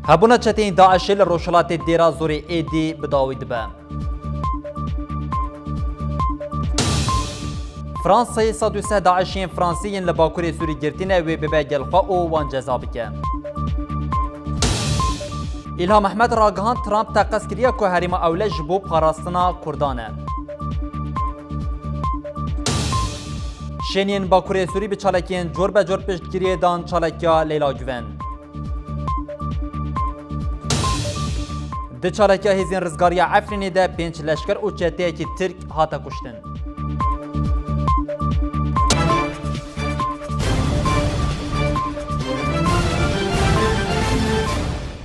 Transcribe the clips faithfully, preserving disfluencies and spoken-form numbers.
Hebûna çeteyên DAIŞê li rojhilatê Dêra Zorê êdî bi dawî dibe. Fransayê sed û seh DAIŞiyên Fransî yên li Bakurê Sûrî girtî ne, wê bibe gel xwe û wan ceza bike. Îlham Ehmed ragihand, Trump teqez kiriye ku herêma Ewle ji bo parastina Kurdan e. Şêniyên Bakurê Sûrî bi çalakiyên cor be cor piştgiriyê dan çalakiya Leyla Guven. Di çalakiya Hêzên Rizgariya Efrînê de pênc leşker û çeteyekî Tirk hate kuştin.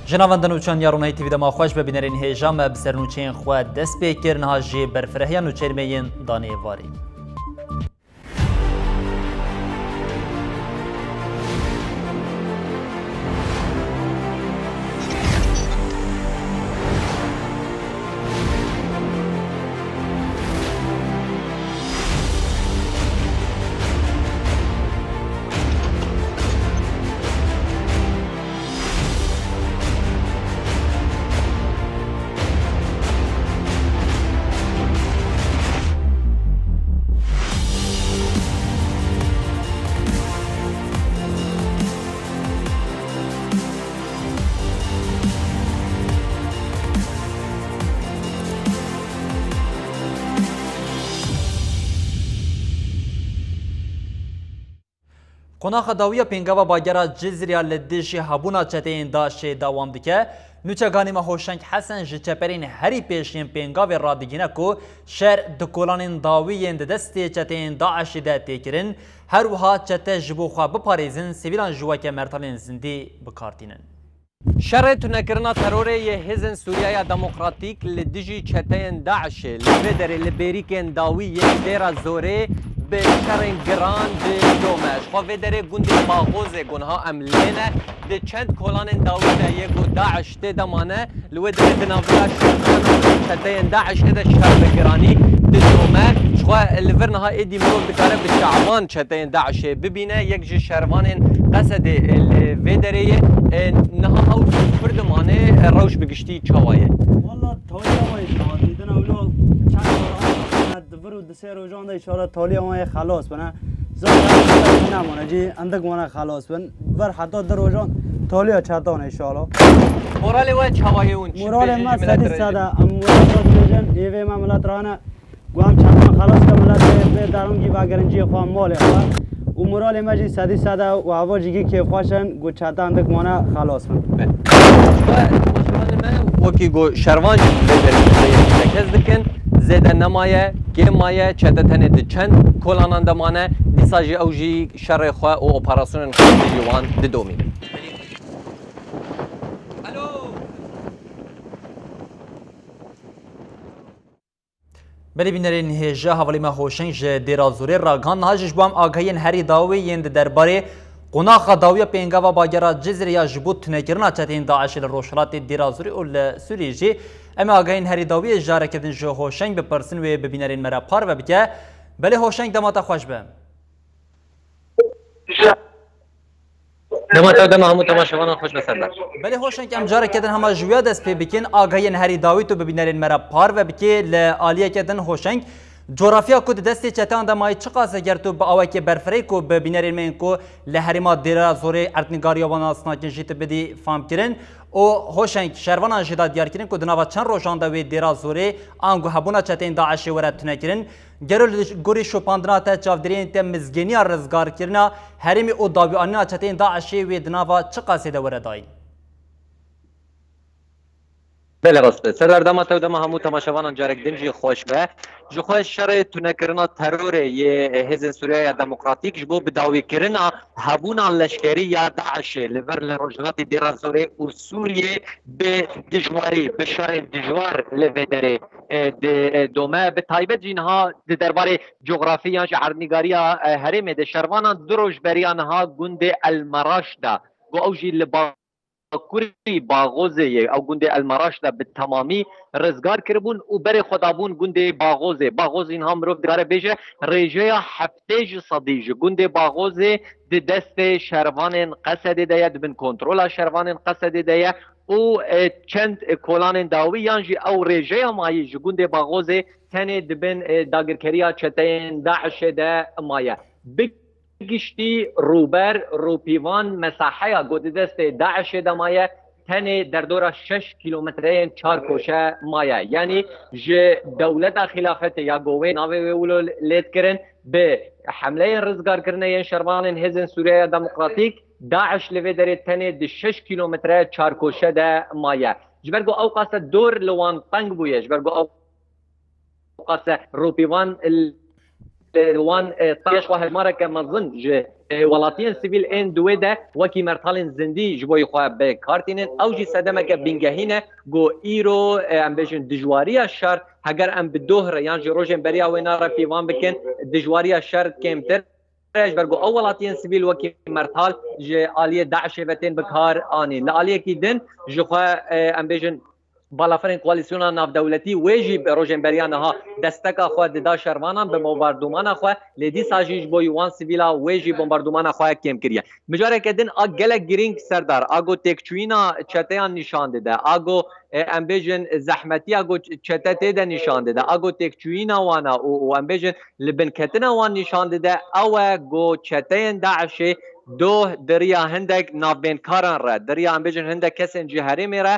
Ji navenda nûçan ya Ronahî T V de ma xweş be, bînerên hêja me bi ser nûçeyên xwe dest pê kir, niha jî berfirehiya nûçeyên me yên danê êvarî. Qonaxa dawiya pêngava bagera Cizîrê ya li dijî hebûna çeteyên DAIŞê dewam dike. Nûçeganê me Hoşeng Hesen ji çeperên herî pêş yên pêngavê radigihîne ku şer di kolanên dawî yên di destê çeteyên DAIŞê de tê kirin, her wiha çete ji bo xwe biparêzin, sivîlan jî weke mertalên zindî bi kar tînin. Şerê tunekirina terorê yê Hêzên Sûriyeya Demokratîk li dijî çeteyên DAIŞê li vê derê li bêrîkên dawî yên Dêra Zorê bi şerên giran didome. Ji xwe vê derê gundê Baxozê ku niha em lê ne, di çend kolanên dawî de yê ku DAIŞ tê de mane, li wê derê di navbera şervan û çeteyên DAIŞê de şer bi giranî didome. Ji xwe li vir niha êdî mirov dikare bi şavan çeteyên DAIŞê bibîne. Yek ji şervanên Qesedê, e, li vê derê ye. E, niha ew kur dimanê, e, rewş bi giştî çawa ye? Walla taliya wê çawa dîtin ewlo çend sal di vir û di sê rojan de înşallah taliya wê xelas bine. Zaten nemane cî endik wana xelas bin. Ver heta di rojan taliya çetan înşallah. Moralê we çawa ye hûn çi Moralê dibêjin me ji milet sedî re? Sedî sed e. Em wê xwe dibêjin, hêvê me milet rane. Ku em çetan xelas ke milet vê, vê derûngî vegerin cihê xwe, malê xwe. Û moralê me jî sedî sed e û heva jî kêfxweş in ku çetan dik mane xelas bin. Be. Wekî ku şervan jî vê derê tekez dikin, zêde nemaye, kêm maye, çete tenê di çend kolanan de mane, dîsa jî ew jî şerê xwe û operasyonên xwe jî wan didomînin. Belê bînerên hêja, hevalê me Hoşeng ji Dêra Zorê ragihand, niha jî ji bo em agahiyên herî dawî yên di derbarê qonaxa dawiya pêngava bagera Cizîrê ya ji bo tunekirina çeteyên DAIŞê li rojhilatê Dêra Zorê û li Sûriyê jî em ê agahiyên herî dawî yê jareke din ji Hoşeng bipirsin, wê bi bînerên me re parve bike. Belê Hoşeng, dema te xweş be. Dema te û dema hemû temaşevanan xweş be, Serdar. Belê Hoşeng, em careke din hema ji wîya dest pê bikin, agahiyên herî dawî tu bi bînerên me re parve bikê. Li aliyeke din Hoşeng, coğrafya ku di destê çeteyan de mayî çiqas e, ger tu bi awekê berfireh ku bi bînerên me yên ku li herêma Dêra Zorê erdnîgariya wan nas nakin jî tu bidî famkirin û Hoşeng, şervanan jî da diyarkirin ku di nava çend rojan de wê Dêra Zorê ango hebûna çeteyên DAIŞê were tunekirin. Gelo li gorî şopandina te, çavdêriyên te, mizgêniya rizgarkirina herêmê û dawianîna çeteyên DAIŞê wê di nava çi qasê de were dayîn? Belê, rast e. Serdar, dema te û dema hemû temaşevanan carek din jî xweş be. Ji xwe şerê tunekirina terorê yê Hêzên Sûriyeya Demokratîk ji bo bidawîkirina hebûna leşkerî ya DAIŞê li vir li rojhilatê Dêra Zorê û Sûriyê bi dijwarî, bi şerên dijwar li vê derê, e, di, e, dome. Bi taybet jî niha di derbarê coğrafî yan jî erdnîgariya, e, herêmê de şervanan du roj beriya niha gundê El Meraş de, ku ew jî li ba- bakurî Baxozê yê, ew gundê El Meraş de bi temamî rizgar kiribûn û berê xwe dabûn gundê Baxozê. Baxozî niha mirov dikare bêje rêjeya heftê ji sedî ji gundê Baxozê di destê şervanên Qesedê de ye, di bin kontrola şervanên Qesedê de ye û, e, çend, e, kolanên dawî yan jî ew rêjeya mayî ji gundê Baxozê tenê di bin, e, dagirkeriya çeteyên DAIŞê de maye. Bi giştî rûber rûpîvan mesaheya ku di destê DAIŞê de maye, tenê derdora şeş kîlometreyên çar koşe maye. Yanî ji dewleta xîlafetê ya ku wê navê wê wilo lê dikirin, bi hemleyên rizgarkirine yên şervanên Hêzên Sûriyeya Demokratîk, DAIŞ li vê derê tenê di şeş kîlometre çar koşe de maye. Ji ber ku ew qase dor li wan teng bûye, ji ber ku ew qase rûpîvan li wan, e, taş xwe hejmareke mezin ji, e, welatiyên sivîl ên di wê de wekî mertalên zindî ji bo xwe bi kar tînin. Ew jî sedemeke bingehîn e ku îro, e, em bêjin dijwariya şer, heger em bi doh re yan jî rojên beriya wê ne re pîvan bikin, dijwariya şer kêmtir e, ji ber ku ew welatiyên sivîl wekî mertal ji aliyê DAIŞê ve tên bi kar anîn. Li aliyekî din ji xwe, e, em bêjin, balafirên koalîsyona navdewletî wê jî bi rojên beriya niha desteka xwe dida şervanan bi bombardûmana xwe, lê dîsa jî ji bo wan sivîla wê jî bombardûmana xwe kêm kiriye. Mijareke din a gelek girîng, Serdar, a ku têkçûyîna çeteyan nîşan dide, a ku, e, em bêjin zehmetiya ku çete tê de nîşan dide, a ku têkçûyîna wan e û, û em bêjin li binketina wan nîşan dide, ew e ku çeteyên DAIŞê doh di riya hindek navbênkaran re, di riya em bêjin hindek kesên ji herêmê re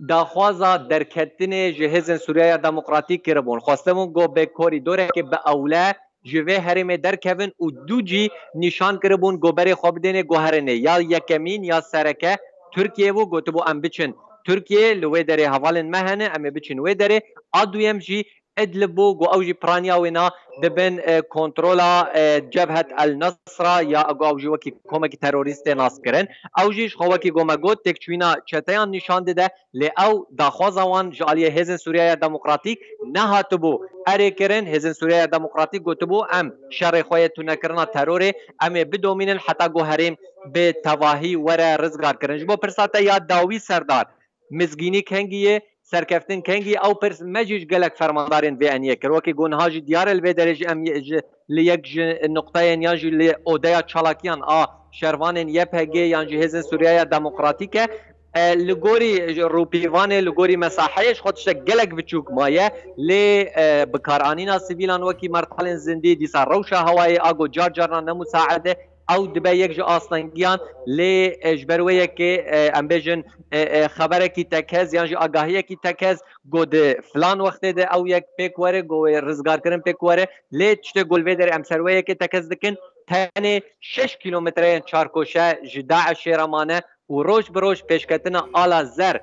daxwaza derketinê ji Hêzên Sûriyeya Demokratîk kiribûn. Xwestibûn ku bi korîdoreke bi ewle ji vê herêmê derkevin û dû cî nîşan kiribûn ku berê xwe bidênê guherînê ya yekemîn ya sereke Tirkiye bû, gotibû, em biçin Tirkiye, li wê derê hevalên me hene, em ê biçin wê derê. A duyem jî Idlib bû, ku ew jî piraniya wê na di bin, e, kontrola, e, Cebhet El Nusra ya ku ew jî wekî komekî terorîst tê nas kirin. Ew jî ji xwe wekî ku me got, têkçûyîna çeteyan nîşan dide. Lê ew daxwaza wan ji aliyê Hêzên Sûriyeya Demokratîk nehatibû erê kirin. Hêzên Sûriyeya Demokratîk gotibû, em şerê xwe yê tunekirina terorê em ê bidomînin heta ku herêm bi tevahî were rizgarkirin. Ji bo pirsa te ya dawî, Serdar, mizgînî kengî ye, serkeftin kengî ye, ew pirs me jî ji gelek fermandarên vê eniyê kir. Wekî ku niha jî diyar e, li vê derê jî em yê-, ji, li yek ji nuqteyên yan jî li odeya çalakiyan a şervanên Y P G yan jî Hêzên Sûriyeya Demokratîk e. E, li gorî rûpîvanê, li gorî mesaheyê ji xwe tiştek gelek biçûk maye, lê, e, bikaranîna sivîlan wekî mertalên zindî, dîsa rewşa hewayê a ku car carna ne musaed e, ew dibe yek ji astengiyan, lê, e, ji ber wê yekê, e, em bêjin, e, e, xeberekî tekez yan jî agahiyekî tekez ku di filan wextê de ew yek pêk were, ku wê rizgarkirin pêk were, lê tiştê ku li vê derê em ser wê yekê tekez dikin, tenê şeş kîlometreyên çarkoşe ji DAIŞê re mane û roj bi roj pêşketina ala zer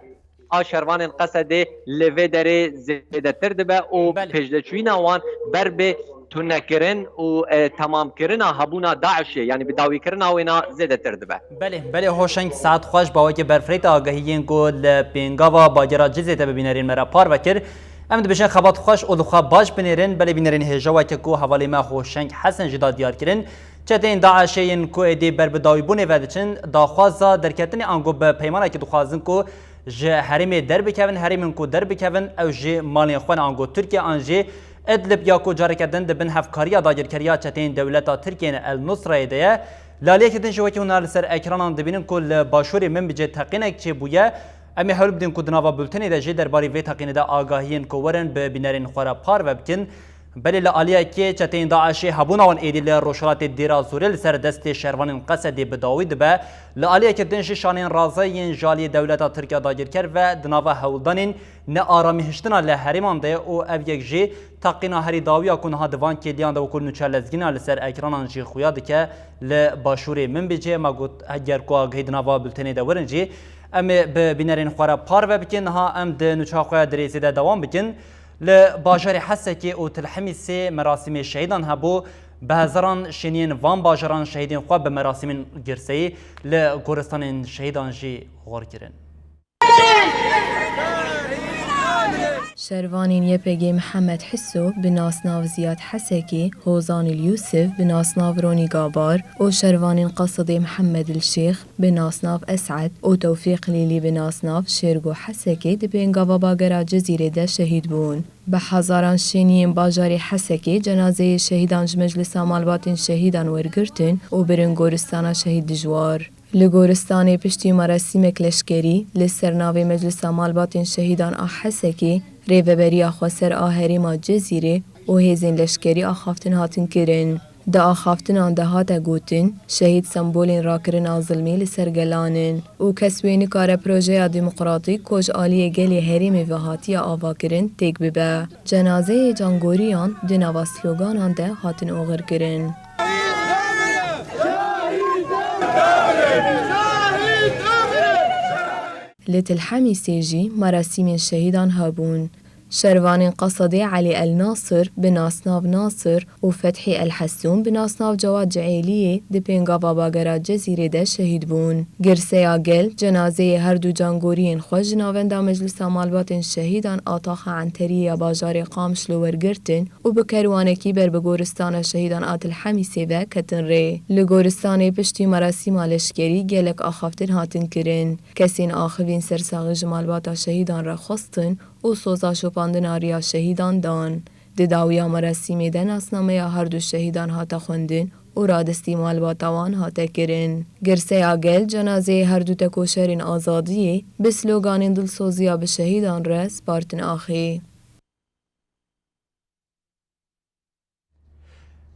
a şervanên Qesedê li vê derê zêdetir dibe û Belê. pêşdeçûyîna wan ber bi tunekirin û, e, temamkirina hebûna DAIŞê, yanî bi dawîkirina wê na zêdetir dibe. Belê, belê, Hoşeng, saet xweş, bawekê berfireyta agahiyên ku li pêngava bagera Cizê te bi bînerên me re parve kir. Em dibêjin xebat xweş û li xwe baş binêrin, belê bînerên hêja weke ku hevalê me Hoşeng Hesen jî da diyar kirin. Çeteyên DAIŞê yên ku êdî ber bi dawîbûnê ve diçin, daxwaza derketinê ango bi peymanekî dixwazin ku ji herêmê derbikevin, herêmên ku derbikevin, ew ji malên xwe ne ango Tirkiye an jî Idlib ya ku careke din di bin hevkariya dagirkeriya çeteyên dewleta Tirkiye ne El Nusrayê de ye. Li aliyekî din jî wekî hûn li ser ekranan dibînin ku li başûrê Minbicê teqînek çêbûye. Em ê hewl bidin ku di nava bultenê de jî derbarê vê teqînê de agahiyên ku werin bi bînerên xwe re parve bikin. Belê li aliyekê çeteyên DAIŞê hebûna wan êdî li rojhilatê Dêra Zorê li ser destê şervanên Qesedê bi dawî dibe. Li aliyekê din jî şanên raze yên ji aliyê dewleta Tirkiya dagirker ve di nava hewldanên nearamîhiştina li herêman de ye û ev yek jî teqîna herî dawiya ku niha di van kêliyan de wekû nûçe lezgîna li ser ekranan jî xuya dike li başûrê Minbicê. Me got, heger ku agahî di nava bultenê de werin jî, em ê bi bînerên xwe re parve bikin. Niha em di nûça xwe ya dirêzê de dewam bikin. Li bajarê Hesekê û Til Hemîsê merasîmê şehîdan hebû. Bi hezaran şêniyên van bajaran şehîdên xwe bi merasîmên girseyî li goristanên şehîdan jî xor kirin. Şervanên Y P G Mihemed Hiso bi nasnav Ziyad Hesekê, Hozan il Yûsif bi nasnav Ronî Gabar û şervanên Qesedê Mihemed il Şêx bi nasnav Es'ed û Tewfîq Lîlî bi nasnav Şêrgo Hesekê di pêngava bagera Cizîrê de şehîd bûn. Bi hezaran şêniyên bajarê Hesekê cenazeyê şehîdan ji Meclisa Malbatên Şehîdan wergirtin û birin goristana Şehîd Dijwar. Li goristanê piştî merasîmek leşkerî li ser navê Meclisa Malbatên Şehîdan a Hesekê, Rêveberiya Xweser a Herêma Cizîrê û hêzên leşkerî axaftin hatin kirin. Di axaftinan de hate gotin, şehîd sembolên rakirina zilmê li ser gelan in û kes wê nikare projeya demokratîk ku ji aliyê gelê herêmê ve hatiye avakirin têk bibe. Cenazeyê cangoriyan di nava sloganan de hatin oxirkirin. Li Til Hemîsê jî merasîmên şehîdan hebûn. Şervanên Qesedê Elî El Nasir bi nasnav Nasir û Fethî El Hesûn bi nasnav Cewad Ciêliyê di pêngava bagera Cizîrê de şehîd bûn. Girseya gel cenazeyê her du cangoriyên xwe ji Navenda Meclisa Malbatên Şehîdan a Taxa Enteriyê ya bajarê Qamişlo wergirtin û bi kerwanekî ber bi goristana şehîdan a Til Hemîsê ve ketin rê. Li goristanê piştî merasîma leşkerî gelek axaftin hatin kirin. Kesên axivîn sersaxî ji malbata şehîdan re xwestin û soza şopandina riya şehîdan dan. Di dawiya merasîmê de nasnameya her du şehîdan hate xwendin û radestî malbata wan hate kirin. Girseya gel cenazeyê her du tekoşerên azadiyê bi sloganên dilsoziya bi şehîdan re spartin axê.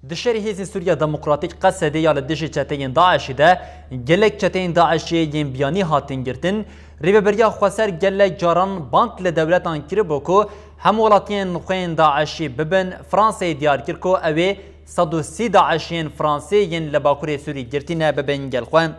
Di şerê Hêzên Sûriya Demokratîk Qesedê ya li dijî çeteyên DAIŞ'ê de gelek çeteyên DAIŞ'ê yên biyanî hatin girtin. Rêveberiya Xweser gelek caran bang li dewletan kiribû ku hemû welatiyên xwe yên DAIŞ'ê bibin. Fransayê diyar kir ku ew ê sed û sî DAIŞ'ê yên Fransê yên li Bakurê Sûrî girtî ne bibin gel xwe.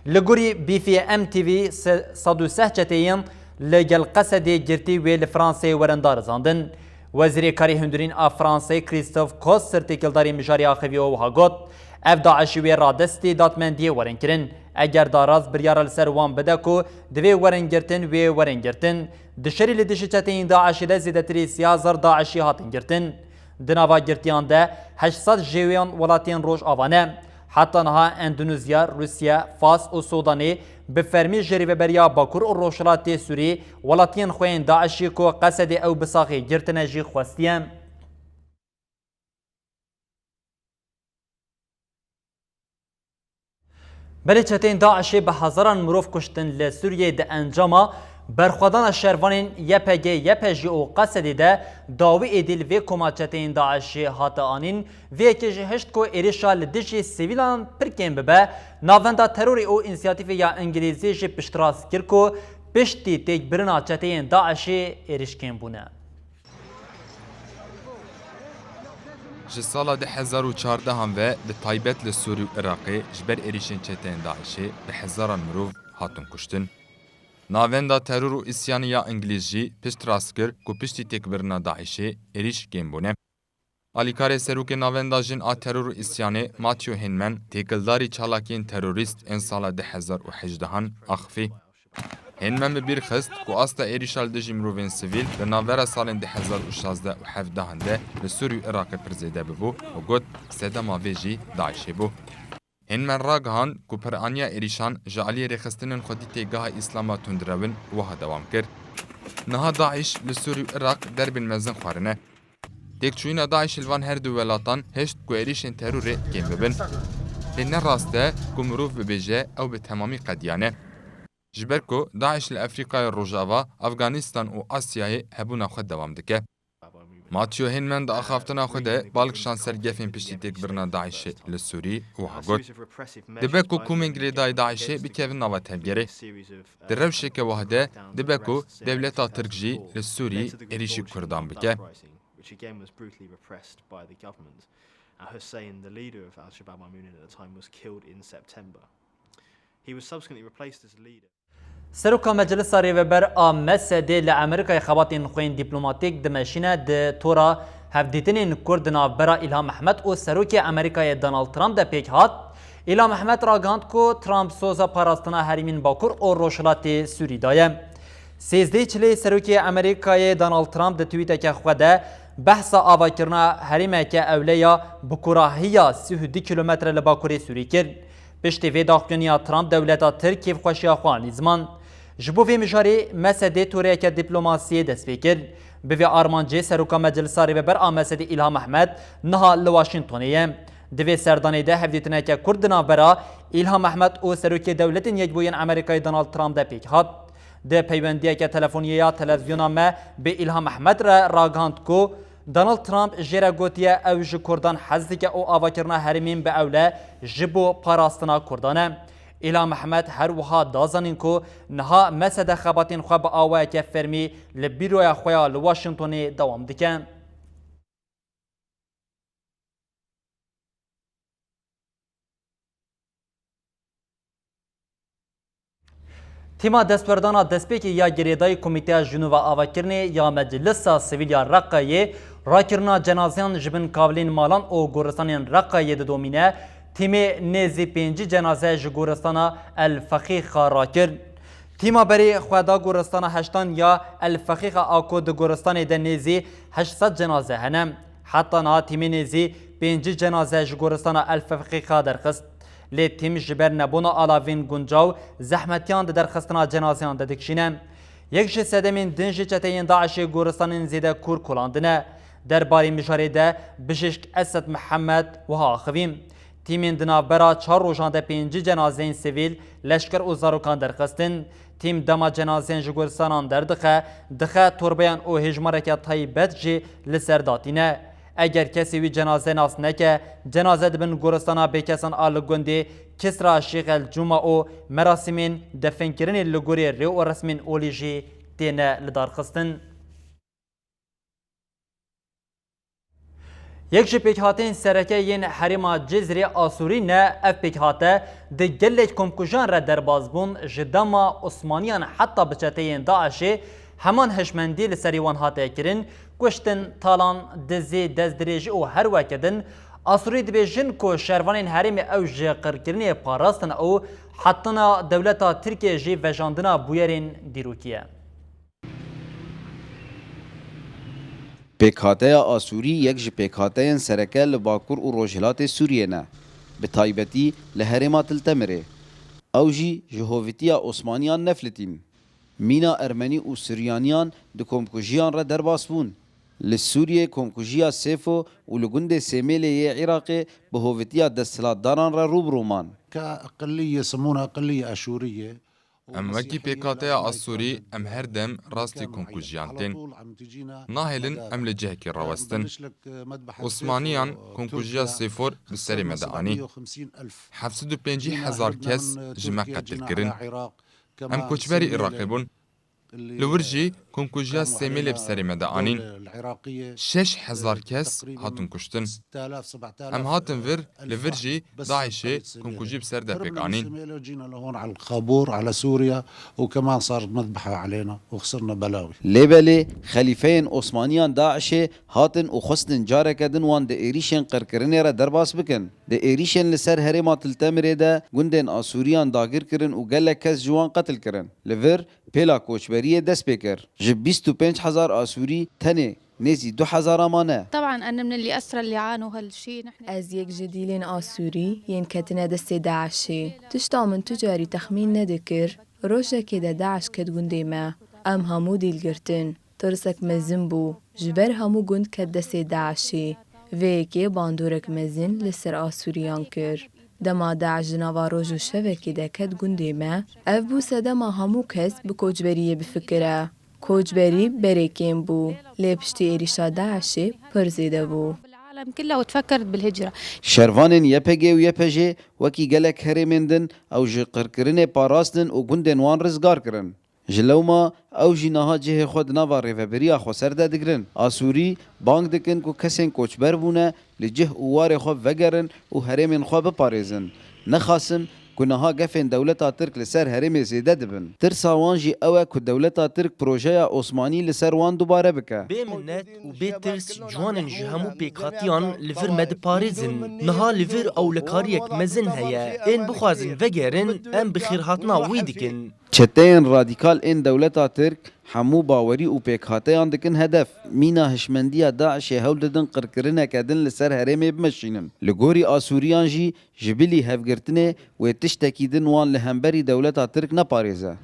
Li gorî B F M T V se-, sed û seh çeteyên li gel Qesedê girtî wê li Fransayê werin darizandin. Wezîrê Karê Hundirîn a Fransayê Christophe Coste têkildarî mijarê axivî û wiha got, ev DAIŞ'ê wê radestî dadmendiyê werin kirin. Eger daraz biryara li ser wan bide ku divê werin girtin, wê werin girtin. Di şerî li dijî çeteyên DAIŞ'ê de zêdetirî sî hezar DAIŞ'î hatin girtin. Di nava girtiyan de heşt sed ji wan welatiyên Rojava ne. Heta niha Endonezya, Rûsya, Fas û Sûdanê bi fermî ji Rêveberiya Bakur û Rojhilatê Sûrî welatiyên xwe yên DAIŞ'ê ku Qesedê ew bi saxê girtine jî xwestiye. Belê çeteyên DAIŞ'ê bi hezaran mirov kuştin li Sûriyeyê di encama berxwedana şervanên Y P G, Y P J û Qesedê de dawî êdî li vê koma çeteyên DAIŞ'ê hate anîn. Vê yekê jî hişt ku êrişa li dijî sivîlan pir kêm bibe, navenda terorê û însiyatîfê ya Îngilîzî jî piştrast kir ku piştî têkbirina çeteyên DAIŞ'ê êriş kêm bûne. Ji sala du hezar û çardehan ve bi taybet li Sûrî û Iraqê ji ber êrişên çeteyên DAIŞ'ê bi hezaran mirov hatin kuştin. Navenda Teror û Îsyanê ya Îngilîz jî piştrast kir ku piştî têkbirina DAIŞ'ê êrîş kêm bûne. Alîkarê Serokê Navenda Jin a Teror û Îsyanê Matthew Hinman têkildarî çalakiyên terorîst ên sala du hezar û hejdehan axifî. Hinman bi bîr xist ku asta êrîşa li dijî mirovên sivîl di navbera salên du hezar û şazdeh û hevdehan de li Sûrî û Iraqê pir zêde bibû û got, sedema vê jî DAIŞ'ê bû. Hinman ragihand ku piraniya êrîşan ji aliyê rêxistinên xwedî têgeha Îslama tundrew in wiha dewam kir. Niha DAIŞ li Sûrî û Iraq derbên mezin xwarine. Têkçûyîna DAIŞ'ê li van her du welatan hişt ku êrîşên terorê kêm bibin. Lê ne rast e ku mirov bibêje ew bi temamî qediyane. Ji ber ku DAIŞ li Efrîkaya Rojava, Afganîstan û Asyayê hebûna xwe dewam dike. Matthew Hinman di axaftina xwe de bal kişand ser gefên piştî têkbirina DAIŞ'ê li Sûrî û wiha got, dibe ku komên girêdayî DAIŞ'ê bikevin nava tevgerê. Di rewşeke wiha de dibe ku dewleta Tirk jî li Sûrî êrîşî Kurdan bike. Which again was brutally repressed by the government. And Hussein, the leader of Al-Shabaab Maymuneen at the time, was killed in September. He was subsequently replaced as leader. Seroka Meclisa Rêveber a Mesedê li Amerîkayê xebatên xwe yên dîplomatîk dimeşîne. Di tora hevdîtinên Kurd di navbera Îlham Ehmed û Serokê Amerîkayê Donald Trump de pêk hat, Îlham Ehmed ragihand ku Trump soza parastina herêmên Bakur û Rojhilatê Sûrî daye. Sêzdeh çilê serokê Amerîkayê Donald Trump di twîteke xwe de behsa avakirina herêmeke ewle ya bi kurahiya sî û du kîlometre li bakurê Sûrî kir. Piştî vê daxuyaniya Trump dewleta Tirk kêfxweşiya xwe anî ziman. Ji bo vê mijarê Mesedê toreyeke dîplomasiyê dest pê kir. Bi vê armancê seroka Meclisa Rêveber a Mesedê Îlham Ehmed niha li Washingtonê ye. Di vê serdanê de hevdîtineke kurt di navbera Îlham Ehmed û Serokê Dewletên Yekbûyî yên Amerîkayê Donald Trump de pêk hat. Di peywendiyeke telefoniyê ya televîzyona me bi Îlham Ehmed re ragihand ku Donald Trump jê re gotiye ew ji Kurdan hez dike û avakirina herêmên bi ewle ji bo parastina Kurdan e. Îlham Ehmed her wiha da zanîn ku niha Mesede xebatên xwe bi awayeke fermî li bîroya xwe ya li Washingtonê dewam dike. Tîma destwerdana destpêkê ya girêdayî Komîteya Jinova Avakirinê ya Meclisa Sivîl ya Reqayê rakirina cenazeyan ji bin kavilên malan û goristanên Reqayê didomîne. Tîmê nêzî pêncî cenaze ji goristana El Feqîqa rakir. Tîma berê xwe da goristana heştan ya El Feqîqa a ku di goristanê de nêzî heşt sed cenaze hene. Heta niha tîmê nêzî pêncî cenaze ji goristana El Feqîqa derxist. Lê tîm ji ber nebûna alavên guncaw zehmetiyan di derxistina cenazeyan de dikişîne. Yek ji sedemên din ji çeteyên DAIŞê goristanên zêde kûr kolandine. Derbarê mijarê de bijîşk Esed Mihemed wiha axivî: Tîmên di navbera çar rojan de pêncî cenazeyên sivîl, leşker û zarokan derxistin. Tîm dema cenazeyên ji goristanan derdixe, dixe torbeyan û hêjmareke taybet jî li ser datîne. Eger kesê wî cenaze nas neke, cenaze di bin goristana bêkesan a li gundê Kisra Şêx El Cûma û merasîmên definkirinê li gorî rê û resmên olî jî têne lidarxistin. Yek ji pêkhateyên sereke yên herêma Cizrê a Sûrî ne, ev pêkhate di gelek komkujiyan re derbas bûn, ji dema Osmaniyan heta bi çeteyên DAIŞê heman hişmendî li serî wan hate kirin, kuştin, talan, dizî, destdirêjî û her weke din. Asûrî dibêjin ku şervanên herêmê ew ji qirkirinê parastin û hetina dewleta Tirkiyê jî vejandina bûyerên dîrokî ye. Pêkhateya Asûrî yek ji pêkhateyên sereke li Bakur û Rojhilatê Sûriyê ne, bi taybetî li herêma Til Temirê. Ew jî ji hovîtiya Osmaniyan neflitîn. Mîna Ermenî û Suryaniyan di komkujiyan re derbas bûn. Li Sûriyê komkujiya Sêfo û li gundê Sêmêlê yê Iraqê bi hovîtiya desthilatdaran re rû bi rû man. كأقلية يسمونها أقلية آشورية. Em wekî pêkhateya Asûrî, em her dem rastî komkujiyan tên. Nahêlin em li cihekî rawestin. Osmaniyan komkujiya Sêfor bi serê me de anî. Heft sed û pêncî hezar kes ji me qetil kirin. Em koçberî Iraqê bûn. Li wir jî komkujiya Sêmêlê bi serê me de anîn. Şeş hezar kes hatin kuştin. Em hatin vir, li vir jî DAIŞê komkujî bi ser de pêk anîn. Lê belê xelîfeyên Osmaniyan DAIŞê hatin û xwestin careke din wan di êrîşên qirkirinê re derbas bikin. Di êrîşên li ser herêma Til Temirê de gundên Asûriyan dagir kirin û gelek kes ji wan qetil kirin. Li vir pêla koçberiyê dest pê kir. Ji bîst û pênc hezar Asûrî tenê nêzî du hezara mane. طبعا أنا من اللي أسرى اللي عانوا هالشي نحن. Ez yek ji dîlên Asûrî yên ketine destê DAIŞê. Tişta min tu carî texmîn nedikir, rojekê de DAIŞ ket gundê me. Em hemû dîl girtin. Tirsek mezin bû. Ji ber hemû gund ket destê DAIŞê. Vê yekê bandorek mezin li ser Asûriyan kir. Dema DAIŞ di nava roj û şevekê de ket gundê me, ev bû sedema hemû kes bi koçberiyê bifikire. Koçberî berê kêm bû, lê piştî êrîşa DAIŞê pir zêde bû. العالم كلها وتفكرت بالهجرة. Şervanên YPG û YPJ wekî gelek herêmên din ew ji qirkirinê parastin û gundên wan rizgar kirin. Ji lewma ew jî niha cihê xwe di nava rêveberiya xweser de digirin. Asûrî bang dikin ku kesên koçber bûne li cih û warê xwe vegerin û herêmên xwe biparêzin. Nexasim ku niha gefên dewleta Tirk li ser herêmê zêde dibin. Tirsa wan jî ew e ku dewleta Tirk projeya Osmanî li ser wan dubare bike. Bê minnet û bê tirs ciwanên ji hemû pêkhatiyan li vir me diparêzin. Niha li vir ewlekariyek mezin heye. Ên bixwazin vegerin, em bi xêrhatina wî dikin. Çeteyên radîkal ên dewleta Tirk hemû bawerî û pêkhateyan dikin hedef. Mîna hişmendiya DAIŞê hewl didin qirkirineke din li ser herêmê bimeşînin. Li gorî Asûriyan jî ji bilî hevgirtinê wê tiştekî din wan li hemberî dewleta Tirk neparêze.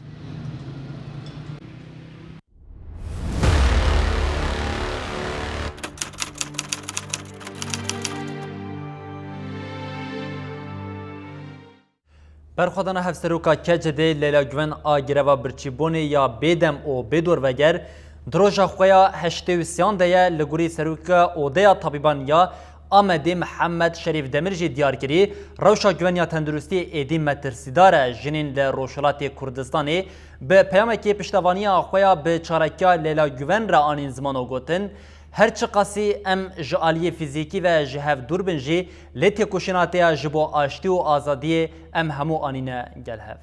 Berxwedana Hevseroka K C D'ê Leyla Guven a greva birçîbûnê ya bêdem û bêdorveger di roja xwe ya heştê û sêyan de ye, li gorî Seroka Odeya Tabîban ya Amedê Mihemed Şerîf Demir jî diyar kirî, rewşa Guven ya tenduristiyê êdî metirsîdar e. Jinên li Rojhilatê Kurdistanê bi peyamekê piştevaniya xwe ya bi çalakiya Leyla Guven re anîn ziman û gotin, her çiqasî em ji aliyê fîzîkî ve ji hev dûr bin jî, lê têkoşîna te ya ji bo aştî û azadiyê em hemû anîne gel hev.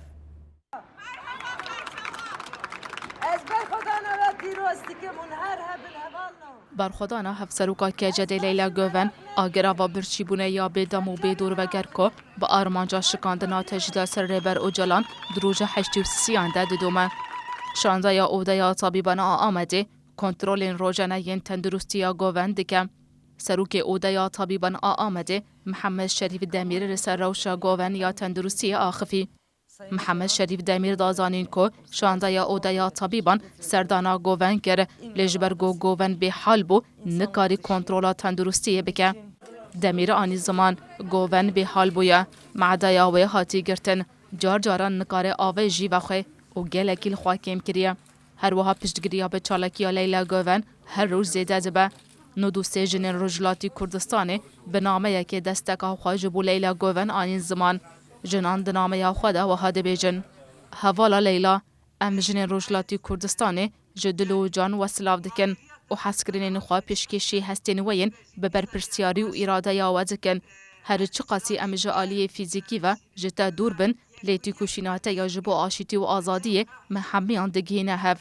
Ez berxwedana we pîroz dikim hûn her hebin hevalno. Berxwedana Hevseroka K C D'ê Leyla Guven a greva birçîbûnê ya bêdem û bêdorveger ku bi armanca şikandina tecrîda ser Rêber Ocalan di roja heştê û sisiyan de didome. Şandeya Odeya Tabîban a Amedê kontrolên rojane yên tenduristiya Guven dike. Serokê Odeya Tabîban a Amedê Mihemed Şerîf Demîr li ser rewşa Guven ya tenduristiyê axifî. Mihemed Şerîf Demîr da zanîn ku şandeya Odeya Tabîban serdana Guven kir, lê ji ber ku Guven bêhal bû, nikarî kontrola tenduristiyê bike. Demîr anî ziman, Guven bêhal bûye, medeya wê hatî girtin, car caran nikare avê jî vexwe û gelekî li xwe kêm kiriye. Her wiha piştgiriya bi çalakiya Leyla Guven her roj zêde dibe. Nod û sê jinên Rojhilatî Kurdistanê bi nameyekê desteka xwe ji bo Leyla Guven anîn ziman. Jinan di nameya xwe de wiha dibêjin, Hevala Leyla, em jinên Rojhilatî Kurdistanê ji dil û can we silav dikin û hezkirinên xwe pêşkêşî hestên we yên bi berpirsyarî û îradeya we dikin. Her çiqasî em ji aliyê fîzîkî ve ji te dûr bin, lê têkoşîna te ya ji bo aşîtî û azadiyê me hemiyan digihîne hev.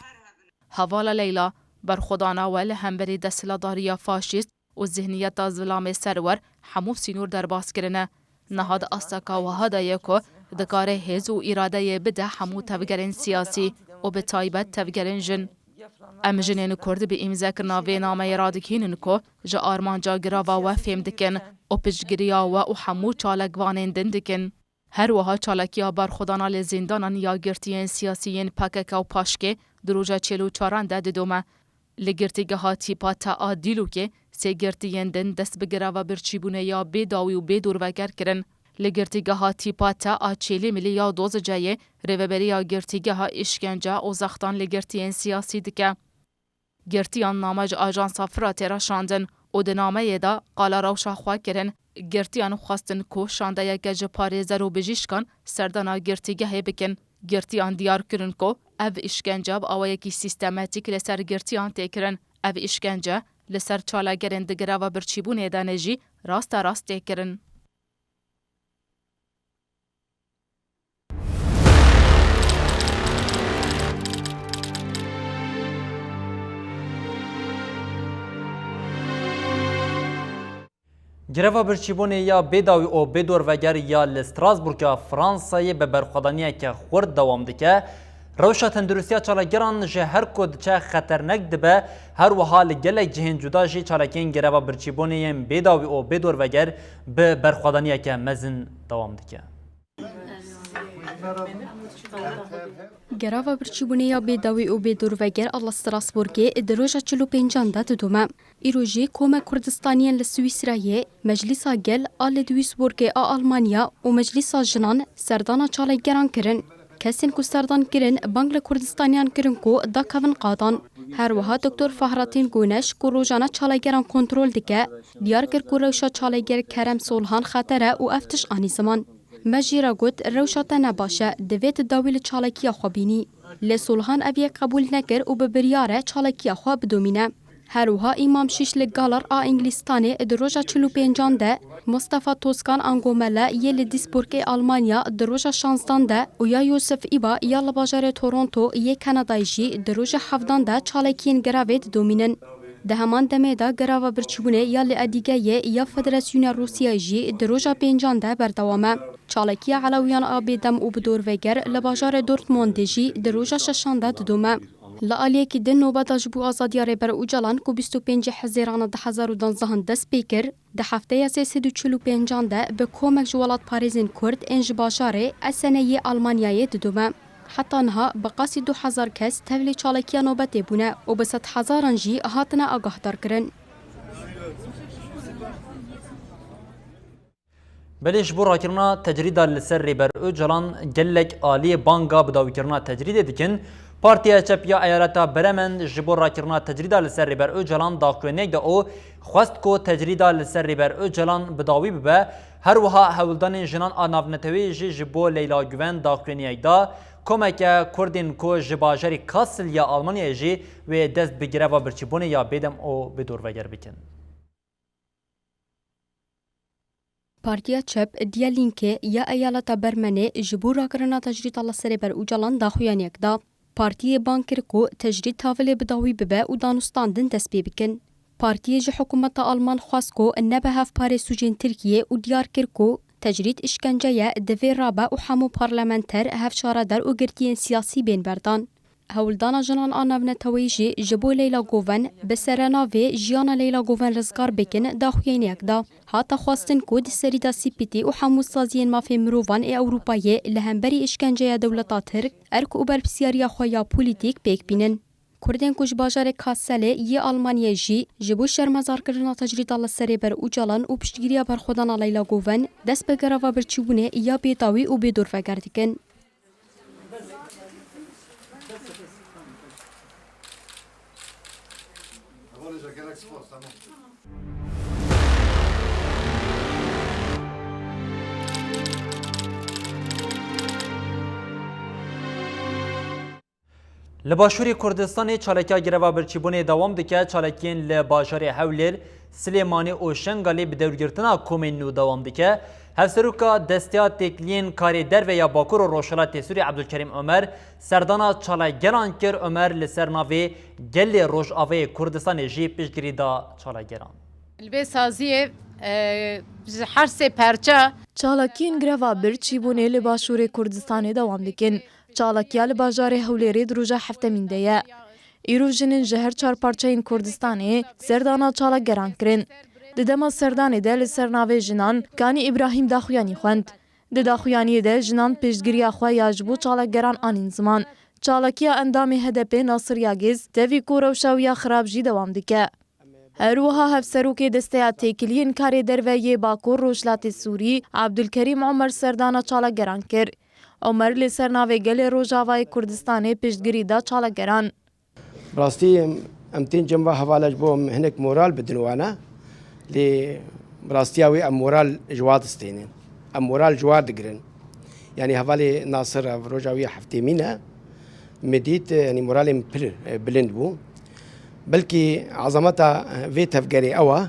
Hevala Leyla, berxwedana we li hemberî desthilatdariya faşîst û zihniyeta zilamê serwer hemû sînor derbas kirine. Niha di asteka wiha de ye ku dikare hêz û îradeyê bide hemû tevgerên siyasî û bi taybet tevgerên jin. Em jinên Kurd bi îmzekirina vê nameyê radigihînin ku ji armanca girava we fêm dikin û piştgiriya we û hemû çalakvanên din dikin. Her wiha çalakiya berxwedana li zîndanan ya girtiyên siyasî yên P K K û paşkê di roja çil û çaran de didome. Li girtîgeha tîpa te a Dîlokê sê girtiyên din dest bi greva birçîbûnê ya bê dawî û bê dorveger kirin. Li girtîgeha tîpa te a Çêlîmilî ya Doziceyê rêveberiya girtîgeha îşkence û zextan li girtiyên siyasî dike. Girtiyan name ji ajansa Firatê re şandin û di nameyê de qala rewşa xwe kirin. Girtiyan xwestin ku şandeyeke ji parêzer û bijîşkan serdana girtîgehê bikin. Girtiyan diyar kirin ku ev îşkence bi awayekî sîstematîk li ser girtiyan tê kirin. Ev îşkence li ser çalakgerên di greva birçîbûnê de ne jî rasterast tê kirin. Greva birçîbûnê ya bêdawî û bêdorveger ya li Strasbourga Fransayê bi berxwedaniyeke xurt dewam dike. Rewşa tenduristiya çalakgeran ji her ku diçe xeternek dibe, her wiha li gelek cihên cuda jî çalakiyên greva birçîbûnê yên bêdawî û bêdorveger bi berxwedaniyeke mezin dewam dike. Greva birçîbûnê ya bêdawî û bêdorveger a li Strasbourgê di roja çil û pêncan de didome. Îro jî Koma Kurdistaniyên li Swîsrayê, Meclîsa Gel a li Duisburgê a Almanya û Meclîsa Jinan serdana çalakgeran kirin. Kesên ku serdan kirin, bang li Kurdistaniyan kirin ku dakevin qadan. Her wiha Doktor Fahrettin Guneş ku rojane çalakgeran kontrol dike, diyar kir ku rewşa çalakger Kerem Solhan xeter e û ev tişt anî ziman. Me jî re got, rewşa te ne baş e, divê tu dawî li çalakiya xwe bînî. Lê Solhan ev yek qebûl nekir û bi biryar e çalakiya xwe bidomîne. Her wiha Îmam Şîş li Galar a Îngilîstanê di roja çil û pêncan de, Mustafa Toskan Angomele yê li Duisburgê Almanya di roja şanzdan de û ya Yosef Îba ya li bajarê Toronto yê Kanadayê jî di roja hevdan de çalakiyên grevê didomînin. Di heman demê de greva birçîbûnê ya li Edîgeyê ya Federasyona Rûsyayê jî di roja pêncan de berdewam e. Çalakiya Elewiyan a bêdem û bi dorveger li bajarê Dortmundê jî di roja şeşan de didome. Li aliyekî din nobeta ji bo azadiya Rêber Ocalan ku bîst û pêncê Hezêrana du hezar û duwazdeh dest pê kir, di hefteya sê sed û çil û pêncan de bi komek ji welatparêzên Kurd ên ji bajarê Essenê yê Almanyayê didome. Heta niha bi qasî du hezar kes tevlî çalakiya nobetê bûne û bi sedhezaran jî hatine agahdarkirin. Belê ji bo rakirina tecrîda li ser Rêber Ocalan gelek aliyê banga bidawîkirina tecrîdê dikin. Partiya Çep ya Eyaleta Bremen ji bo rakirina tecrîda li ser Rêber Ocalan daxuyaniyek da û xwest ku tecrîda li ser Rêber Ocalan bidawî bibe. Her wiha hewldanên jinan a navneteweyê jî ji bo Leyla Guven daxuyaniyek da. Komeke Kurdên ku ji bajarê Kassel ya Almanyayê jî wê dest bi greva birçîbûnê ya bêdem û bêdorveger bikin. Partiya Çep, Die Linke, ya eyaleta Bermenê ji bo rakirina tecrîda li ser Rêber Ocalan daxuyaniyek da. Partiyê bang kir ku tecrîd tavilê bi dawî bibe û danûstandin dest pê bikin. Partiyê ji hikûmeta Alman xwest ku nebe hevparê sûcên Tirkiyê û diyar kir ku tecrîd îşkence ye, divê rabe û hemû parlamenter, hevşareder û girtiyên siyasî bên berdan. Hewldana jinan a navneteweyî jî ji bo Leyla Guven bi serenavê Jiyana Leyla Guven rizgar bikin daxuyaniyek da. Hate xwestin ku di serî de C P T û hemû saziyên mafê mirovan ê Ewropayê li hemberî îşkenceya dewleta Tirk erk û berpirsiyariya xwe ya polîtîk pêk bînin. Kurdên ku ji bajarê Kasselê yê Almanyayê jî ji bo şermezarkirina tecrîda li ser Rêber Ocalan û piştgiriya berxwedana Leyla Guven dest bi greva birçîbûnê ya bêdawî û bêdorveger dikin. Li Başûrê Kurdistanê çalakiya greva birçîbûnê dewam dike. Çalakiyên li bajarê Hewlêr, Silêmanî û Şengalê bi dewrgirtina komên nû dewam dike. Hevseroka Desteya Têkiliyên Karê Derve ya Bakur û Rojhilatê Sûrî Ebdulkerîm Omer serdana çalakgeran kir. Omer li ser navê gelê Rojavayê Kurdistanê jî piştgirî da çalakgeran. Li vê saziyê, e, ji her sê perça Çalakiyên greva birçîbûnê li Başûrê Kurdistanê dewam dikin. Çalakiya li bajarê Hewlêrê di roja heftemîn de ye. Îro jinên ji her çar parçeyên Kurdistanê serdana çalakgeran kirin. Di dema serdanê de li ser navê jinan Kanî Îbrahîm daxuyanî xwend. Di daxuyaniyê de jinan piştgiriya xwe ya ji bo çalakgeran anîn ziman. Çalakiya endamê H D P Nasir Yagêz tevî ku rewşa wî ya xirab jî dewam dike. Her wiha hevserokê Desteya Têkiliyên Karê Derve yê Bakur Rojhilatê Sûrî Abdulkerîm Omer serdana çalakgeran kir. Omer li ser navê gelê Rojavayê Kurdistanê piştgirî da çalakgeran. Bi rastî em, em tên cem va hevala ji bo em hinek moral bidin wana. Lê bi rastiya wê em moral ji wa distênin. Em moral ji wa digirin. Yanî hevalê Nasir ev roja wî ya heftêmîn e. Me dît, yanî moralê min pir, e, bilind bû. Belkî ezameta, e, vê tevgerê ew e.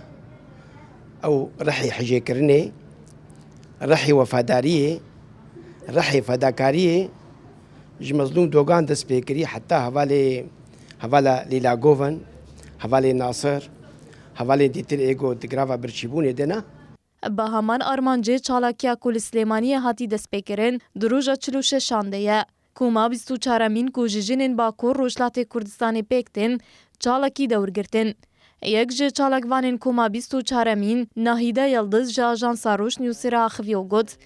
Ew rihê hijêkirinê, rihê wefadariyê, rihê fedakariyê ji Mezlûm Dogan dest pê kirî heta hevalê, hevala Lîla Govin, hevalê Nasir, hevalên dîtir ê ku di grava birçîbûnê de ne. Bi heman armancê çalakiya ku li Silêmaniyê hatî destpêkirin, di roja çil û şeşan de ye. Koma bîst û çaremîn ku ji jinên Bakur Rojhilatê Kurdistanê pêk tên, çalakî dewr girtin. Yek ji çalakvanên koma bîst û çaremîn, Nahîde Yildiz, ji Ajansa Rojnewsê re axiviya û got,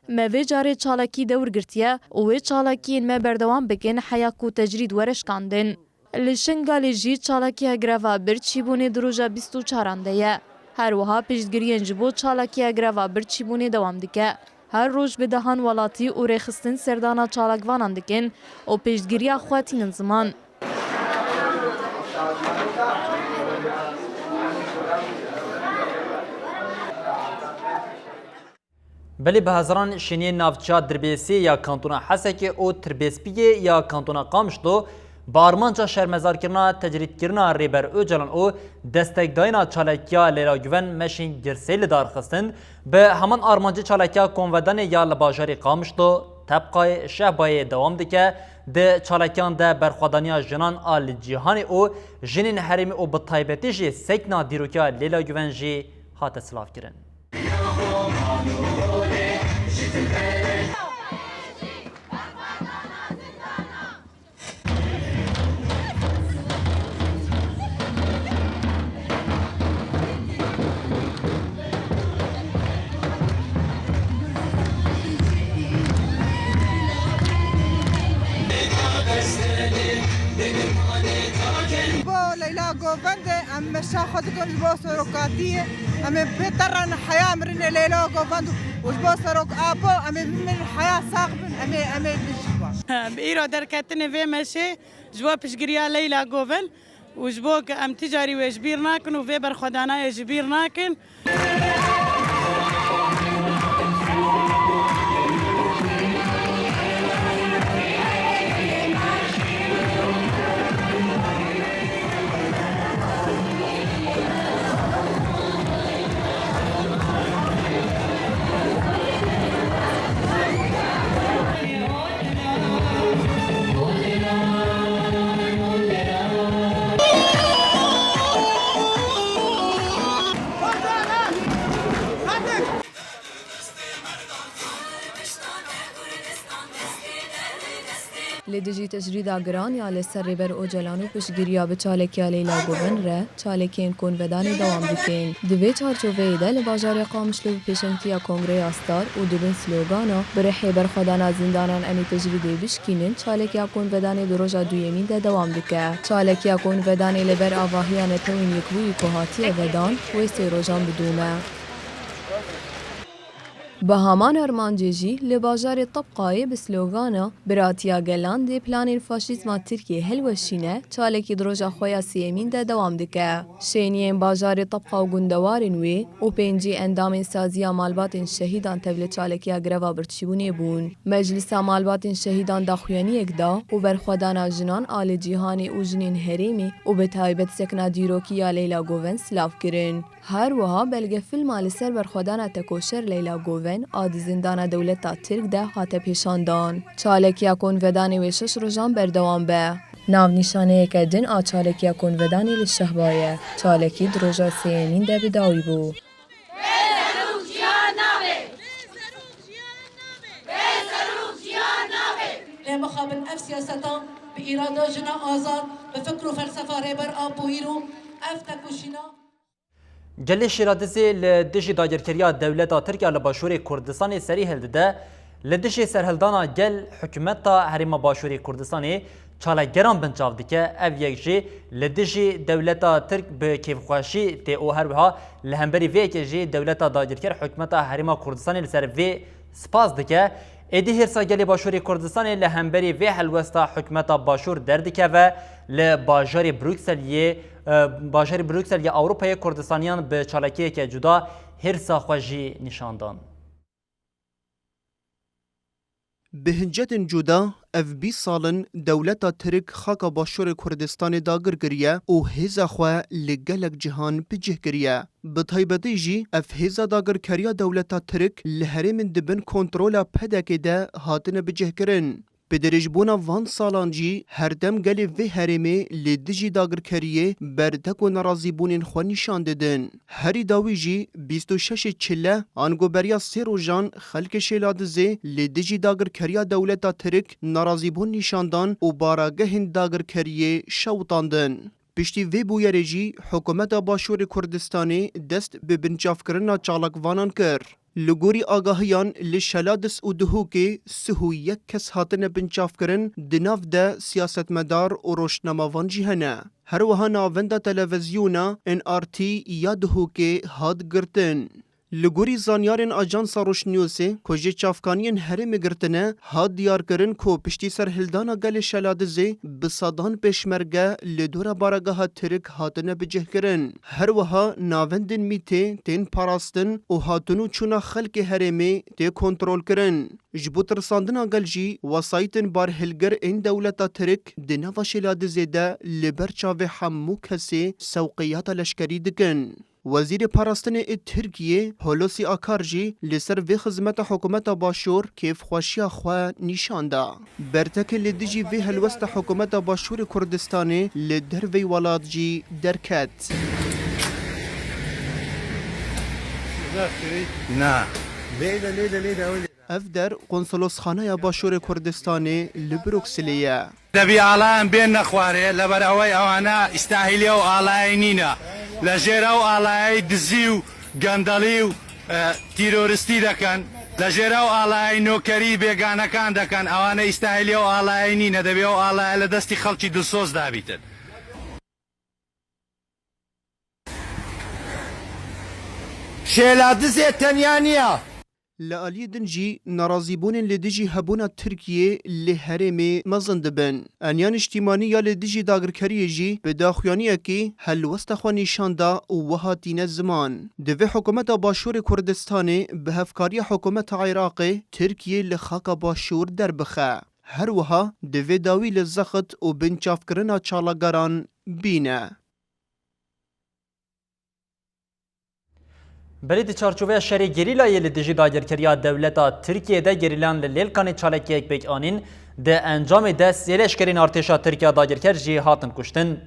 Me vê carê çalakî dewr girtiye û wê çalakiyên me berdewam bikin heya ku tecrîd were şikandin. Li Şingalê jî çalakiya greva birçîbûnê di roja bîst û çaran de ye. Her wiha piştgiriyên ji bo çalakiya greva birçîbûnê dewam dike. Her roj bi dehan welatî û rêxistin serdana çalakvanan dikin û piştgiriya xwe tînin ziman. Belê bi hezaran şêniyên navçeya Dirbêsiyê ya Kantona Hesekê û Tirbêspiyê ya Kantona Qamişlo bi armanca şermezarkirina tecrîdkirina Rêber Ocalan û destekdayina çalakiya Leyla Guven meşên girseyî li dar xistin. Bi heman armancê çalakiya Konvedanê ya li bajarê Qamişlo, Tebqayê, Şehbayê dewam dike. Di çalakiyan de berxwedaniya jinan a li cîhanê û jinên herêmê û bi taybetî jî sekna dîrokiya Leyla Guven jî hate silavkirin. Bo Leyla Govende em meşa xwe dikin ji bo serokatiyê. Em ê pê te re heya mirinê Leyla Govend û ji bo serok Apo em ê bimirin heya sax bin, em ê, em ê bijî xwe. Bi îro derketinê vê meşê ji bo piştgiriya Leyla Govend û ji bo ku em ti carî wê ji bîr nakin û vê berxwedanayê ji bîr nakin. Li dijî tecrîda giran ya li ser Rêber Ocalan û piştgiriya bi çalekiya Leyla Guven re çalakiyên konvedanê dewam dikin. Di vê çarçoveyê de li bajarê Qamişlo bi pêşengtiya Kongreya Star û di bin slogana "Bi rihê berxwedana zindanan em ê tecrîdê bişkînin", çalekiya konvedanê di roja duyemîn de dewam dike. Çalekiya konvedanê li ber avahiya Netewên Yekbûyî ku hatiye vedan, wê sê rojan bidome. Bi heman armancê jî li bajarê Tebqayê bi slogana "Biratiya gelan dê planên faşîzma Tirkiyê hilweşîne" çalakî di roja xwe ya sêyemîn de dewam dike. Şêniyên bajarê Tebqa û gundewarên wê û pêncî endamên saziya malbatên şehîdan tevlî çalakiya greva birçîbûnê bûn. Meclisa malbatên şehîdan daxuyaniyek da û berxwedana jinan a li cîhanê û jinên herêmê û bi taybet sekna dîrokî ya Leyla Goven silav kirin. Her wiha belgefilma li ser berxwedana tekoşer Leyla Goven a di zindana dewleta Tirk de hate pêşandan. Çalekiya konvedanê wê şeş rojan berdewam be. Navnîşaneyeke din a çalekiya konvedanê li Şehba ye. Çalekî di roja sêyemîn de bi dawî bû. Lê mixabin ev siyaseta bi îrada jina azad, bi fikr û felsefa Rêber Apo îro ev tekoşîna. Gelê Şêladizê li dijî dagirkeriya dewleta Tirk ya li Başûrê Kurdistanê serî hildide, li dijî serhildana gel hikûmeta Herêma Başûrê Kurdistanê çalakgeran binçav dike. Ev yek jî li dijî dewleta Tirk bi kêfxweşî tê û her wiha li hemberî vê yekê jî dewleta dagirker hikûmeta Herêma Kurdistanê li ser vê spas dike. Êdî hêrsa gelê Başûrê Kurdistanê li hemberî vê helwesta hikûmeta Başûr derdikeve, li bajarê Brukseliyê, e, bajarê Bruksel ya Ewropayê Kurdistaniyan bi çalakiyeke cuda hêrsa xwe jî nîşan dan. Bi hincetên cuda, ev bîst sal in dewleta Tirk xaka Başûrê Kurdistanê dagir kiriye û hêza xwe li gelek cihan bi cih kiriye. Bi taybetî jî ev hêza dagirkeriya dewleta Tirk li herêmên di bin kontrola P D K'ê de hatine bicihkirin. Bi dirêjbûna van salan jî herdem gelê vê herêmê li dijî dagirkeriyê berdek û nerazîbûnên xwe nîşan didin. Herî dawî jî bîst û şeşê çile ango beriya sê rojan xelkê Şêladizê li dijî dagirkeriya dewleta Tirk nerazîbûn nîşan dan û baragehên dagirkeriyê şewitandin. Piştî vê bûyerê jî hikûmeta Başûrê Kurdistanê dest bi binçavkirina çalakvanan kir. Li gorî agahiyan, li Şeladiz û Duhokê sih û yek kes hatine binçavkirin, di nav de siyasetmedar û rojnamevan jî hene. Her wiha navenda televîzyona N R T ya Duhokê hat girtin. Li gorî zanyarên Ajansa Rojnewsê ku ji çavkaniyên herêmê girtine, hat diyarkirin ku piştî serhildana gelê Şeladizê bi sedan pêşmerge li dora baregeha Tirk hatine bicihkirin. Her wiha navendên mîtê tên parastin û hatin û çûna xelkê herêmê tê kontrolkirin. Ji bo tirsandina gel jî wesayîtên barhilgir ên dewleta Tirk di nava Şeladizê de li ber çavê hemû kesê sewqiyata leşkerî dikin. Wezîrê Parastinê ê Tirkiyê Hulusi Akar jî li ser vê xizmeta hikûmeta Başûr kêfxweşiya xwe nîşan da. Bertekê li dijî vê helwesta hikûmeta Başûrê Kurdistanê li derveyî welat jî derket. Na. Leyla, Leyla, Leyla, Leyla. Ev der Konsolosxaneya Başûrê Kurdistanê li Brukselê ye. دەبی ئاڵایان بێننە خوارێ، لەبەر ئەوەی ئەوانە ئیستاهیلی ئەو ئاڵایەی نینە. لە ژێر ئەو ئاڵایەی دزی و گەندەڵی و، ئە، تیرۆریستی دەکەن، لە ژێر ئەو ئاڵایەی نۆکەری بێگانەکان دەکەن، ئەوانە ئیستاهیلی ئەو ئاڵایەی نینە. دەبێ ئەو ئاڵایە لە دەستی خەڵکی دڵسۆز دابیتن. شێلادزێ تەنیا نییە. Li aliyê din jî nerazîbûnên li dijî hebûna Tirkiyê li herêmê mezin dibin. Eniya niştîmanî ya li dijî dagirkeriyê jî bi daxuyaniyekî helwesta xwe nîşan da û wiha tîne ziman: Divê hikûmeta Başûrê Kurdistanê bi hevkariya hikûmeta Iraqê Tirkiyê li xaka Başûr derbixe. Her wiha divê dawî li zext û binçavkirina çalakgeran bîne. Belê di çarçoveya şerê gerîlayê li dijî dagirkeriya dewleta Tirkiyê de gerîlayan li Lêlkanê çalakiyek pêk anîn, di encamê de sê leşkerên artêşa Tirk ya dagirker jî hatin kuştin.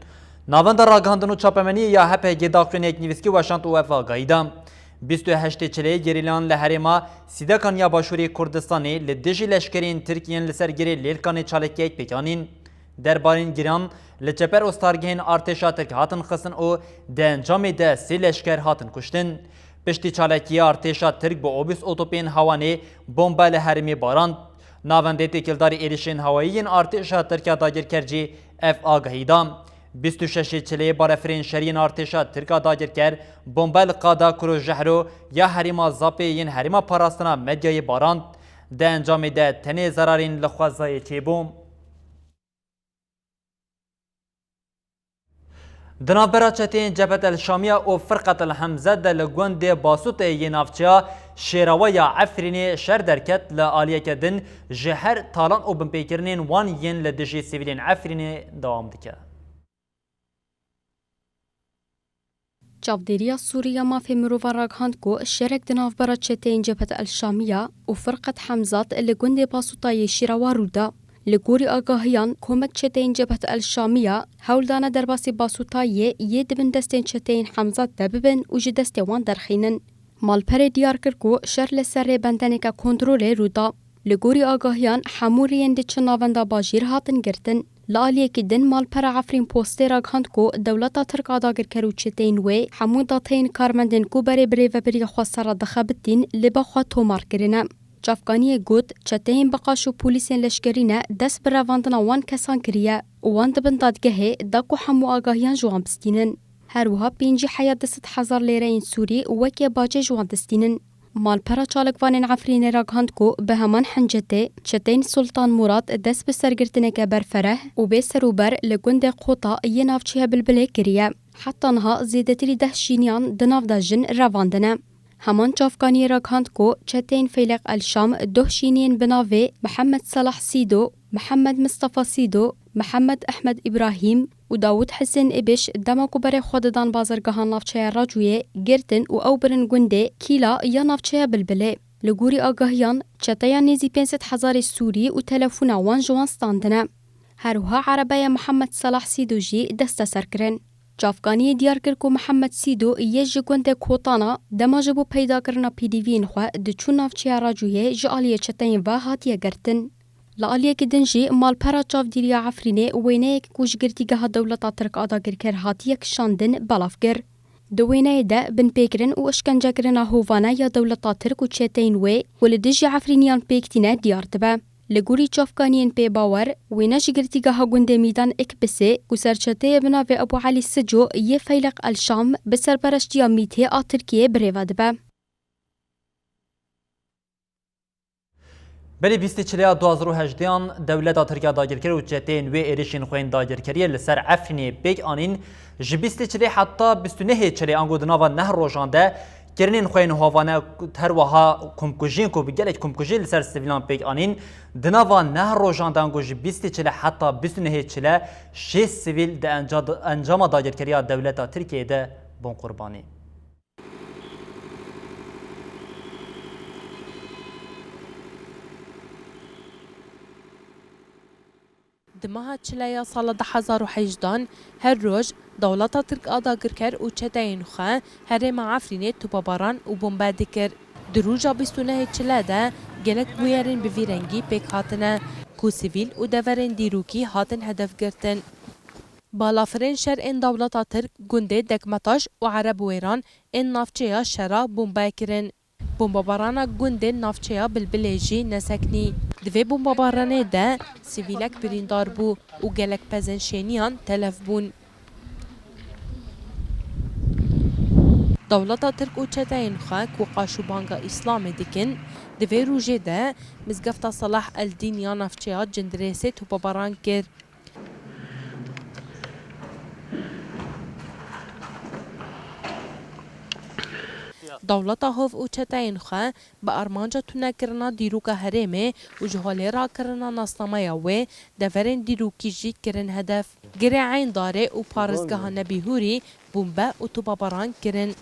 Navenda Ragihandin û Çapemeniyê ya H P G daxuyaniyek nivîskî weşand û ev agahî da: Bîst û heştê çileyê gerîlayan li herêma Sîdekan ya Başûrê Kurdistanê li dijî leşkerên Tirk yên li ser girê Lêlkanê çalakiyek pêk anîn. Derbarên giran li çeper ostargehên artêşa Tirk hatin xistin û di encamê de sê leşker hatin kuştin. Piştî çalakiya artêşa Tirk bi obîs otopên Hawanê bombe li herêmê barand. Navendê têkildarî êrişên hewayî yên artêşa Tirk ya dagirker jî ev agahî da: Bîst û şeşê çileyê balefirên şerî yên artêşa Tirk a dagirker bombe li qada Kurojehro ya herêma Zapê yên herêma parastina Medyayê barand. Di encamê de tenê zerarên li xwezayê çêbû. Di navbera çeteyên Cebhet El Şamiya û Firqet El Hemze de li gundê Basûtê yê navçeya Şêrawa ya Efrînê şer derket, li aliyeke din ji her talan û binpêkirinên wan yên li dijî sivîlên Efrînê dewam dike. Çavdêriya Sûrî ya Mafê Mirovan ragihand ku şerek di navbera çeteyên Cebhet El Şamiya û Firqet Hemzat li gundê Basûta yê Şîrawa rû da. Li gorî agahiyan, komek çeteyên Cebhet El Şamiya hewl dane derbasî Basûta yê yê di bin destên çeteyên Hemzat de bibin û ji destê wan derxînin. Malperê diyar kir ku şer li ser rêbendeneke kontrolê rû da. Li gorî agahiyan, hemû rêyên diçin navenda bajêr hatin girtin. Li aliyekî din, malpera Efrîn Postê ragihand ku dewleta Tirk a dagirker û çeteyên wê hemû dateyên karmendên ku berê birêvebiriya xwesar re dixebitîn li ba xwe tomar kirine. Çavkaniyê got, çeteyên Biqaş û polîsên leşkerî ne dest bi revandina wan kesan kiriye û wan di bin dadgehê da ku hemû agahiyan ji wan bistînin. Her wiha pêncî heya du sed hezar lêreyên Sûrî weke bacê ji wan distînin. Malpera çalakvanên Efrînê ragihand ku bi heman hincetê çeteyên Sultan Murad dest bi sergirtineke berfereh û bê serûber li gundê Qota yê navçeya Bilbilê kiriye. Heta niha zêdetirî deh şîniyan di nav de jin revandine. Heman çavkaniyê ragihand ku çeteyên Feyleq El Şam doh şîniyên bi navê Mihemed Salah Sîdo, Mihemed Mistefa Sîdo, Mihemed Ehmed Îbrahîm û Dawûd Hisên Îbiş dema ku berê xwe didan bazargehan navçeya Racûyê girtin û ew birin gundê Kîla ya navçeya Bilbilê. Li gorî agahiyan, çeteya nêzî pênc sed hezarê Sûrî û telefona wan ji wan standine. Her wiha erebeya Mihemed Salah Sîdo jî desteser kirin. Çavkaniyê diyar kir ku Mihemed Sîdo yê ji gundê Kotana dema ji bo peydakirina pêdiviyên xwe diçû navçeya Racûyê ji aliyê çeteyên ve hatiye girtin. Li aliyekî din jî malpera çavdêriya Efrînê wêneyek ku ji girtîgeha dewleta Tirk a dagirker hatiye kişandin belav kir. Di wêneyê de binpêkirin û işkencekirina hovane ya dewleta Tirk û çeteyên wê ku li dijî Efrîniyan pêk tîne diyar dibe. Li gorî çavkaniyên pê bawer, wêne ji girtîgeha gundê Mîdan Ikbisê ku serçeteyê bi navê Ebû Elî Sico yê Feyleq El Şam bi serpereştiya MÎT'ê a Tirkiyê birêve dibe. Belê bîstê çileya du hazar û hejdehan dewleta Tirk ya dagirker û çeteyên wê êrişên xwên dagirkeriyê li ser Efrînê pêk anîn. Ji bîstê çilê heta bîst û nehê çilê ango di nava neh rojan de kirinên xwên hovane, her wiha komkujiyên ku bi gelek komkujiyê li ser sivîlan pêk anîn. Di nava neh rojan de ango ji bîstê çile heta bîst û nehê çile şêst sivîl di enca-, encama dagirkeriya dewleta Tirkiyeyê de bûn qurbanî. Di meha çileya sala du hezar û hejdehan her roj dewleta Tirk a dagirker û çeteyên xwe herêma Efrînê topabaran û bombe dikir. Di roja bîst û nehê çile de Gelek bûyerên bi vî rengî pêk hatine ku sivîl û deverên dîrokî hatin hedef girtin. Balafirên şer ên dewleta Tirk gundê Dekmetaş û Erebwêran ên navçeya şera bombe kirin. Bombebarana gundên navçeya Bilbilê jî nesekinî. Di vê bombebaranê de sivîlek birîndar bû û gelek pezên şêniyan telef bûn. Dewleta Tirk û çeteyên xwe ku qaşûbanga Îslamê dikin, di vê rojê de mizgefta Salah el-Dîn ya navçeya Cindirêsê topebaran kir. Dewleta Hov û çeteyên xwe bi armanca tunekirina dîroka herêmê û ji holê rakirina nasnameya wê, deverên dîrokî jî kirin hedef. Girê Eyndarê û parêzgeha Nebîhûrî bombe û topebaran kirin.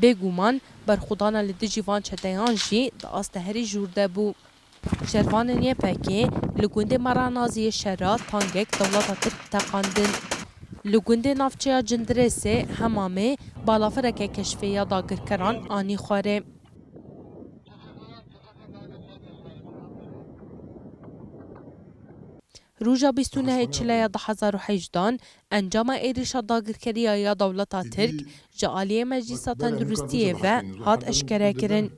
Bêguman berxwedana li dijî van çeteyan jî di asta herî jûr de bû. Şervanên Y P G li gundê Meranaziyê şera tangek dewleta Tirk teqandin. Li gundê navçeya Cindirêsê Hemamê balafireke keşfê ya dagirkeran anî xwarê. Roja bîst û nehê Çileya du hezar û hejdan encama êrişa dagirkeriya ya dewleta Tirk ji aliyê Meclisa Tenduristiyê ve hat eşkerekirin.